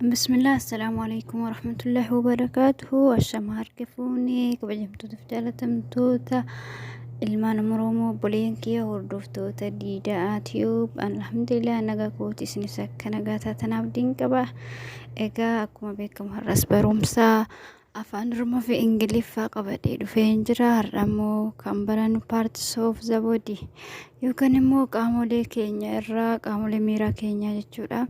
Bismillah, assalaamu alaikum warahmatullahi wabarakaatuhu. Ashama harka fuunee kabajamtoota fi jaalatamtoota ilmaan Oromoo, obboleeyyan kiyya hordoftoota Diidaa Tube, alhamdulillah nagaa kooti, isinis akka nagaa taatan abdiin qaba. Egaa akkuma beekamu har'as barumsa afaan Oromoo fi Ingiliffaa qabadhee dhufeen jira. Har'a immoo kan barannu parts of the body yookaan immoo qaamolee keenya irraa, qaamolee miiraa keenyaa jechuudha,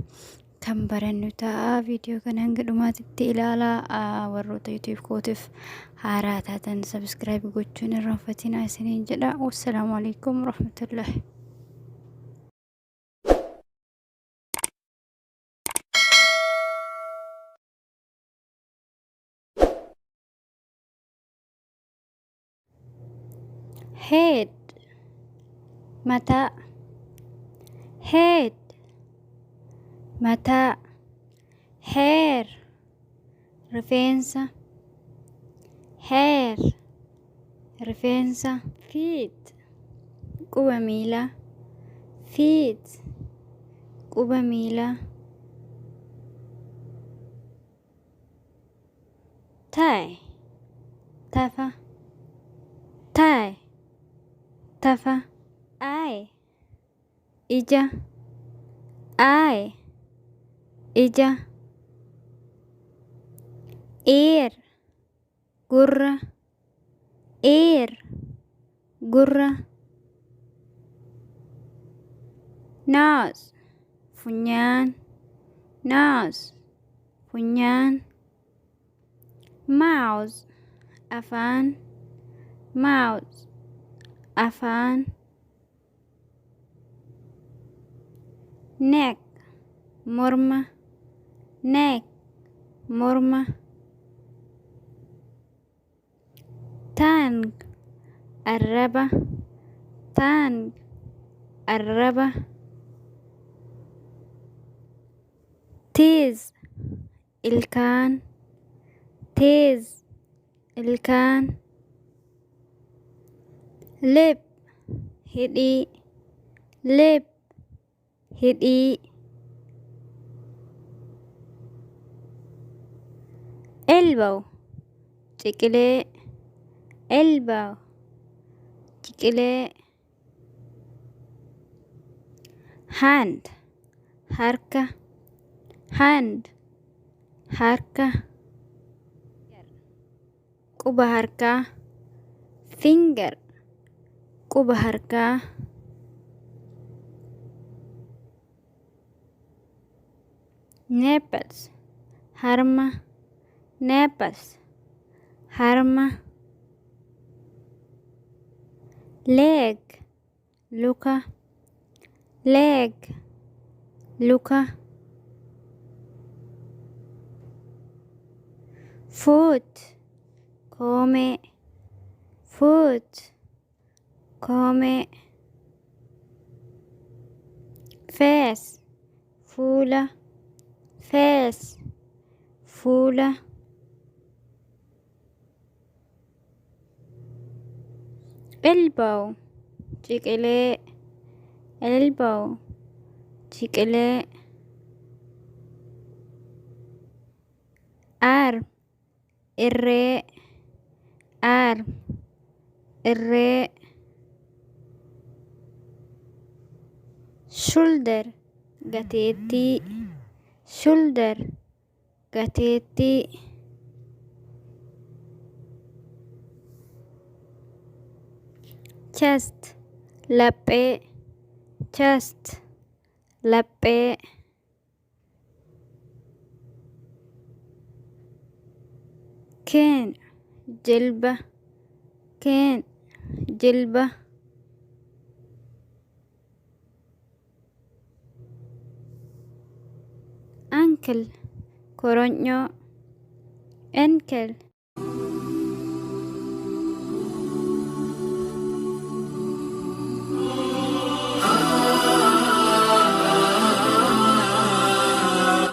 kan barannu ta'a. Viidiyoo kana hanga dhumaatitti ilaalaa. Warroota YouTube kootiif haaraa taatan subscribe gochuun irraanfatinaa isiniin jedha. Wassalaamu alaikum warahmatullahi. Head, mataa. Head, mataa. Hair, rifeensa. Hair, rifeensa. Feet, quba miilaa. Feet, quba miilaa. Tie, tafa. Tie, tafa. Eye, ija. Eye, ija. Ear, gurra. Ear, gurra. Nose, funyaan. Nose, funyaan. Mouth, afaan. Mouth, afaan. Neck, morma. Neck, morma. Tongue, arraba. Tongue, arraba. Teeth, ilkaan. Teeth, ilkaan. Lip, hidhii. Lip, hidhii. Elbow, ciqilee. Elbow, ciqilee. Hand, harka. Hand, harka. Quba harkaa. Finger, quba harkaa. Nipples, harma. Nipples, harma. Leg, luka. Leg, luka. Foot, koomee. Foot, koomee. Face, fuula. Face, fuula. Elbow, ciqilee. Elbow, ciqilee. Arm, irree. Arm, irree. Shoulder, gateettii. Shoulder, gateettii. Chest, laphee. Chest, laphee. Knee, jilba. Knee, jilba. Ankle, koronyoo. Ankle.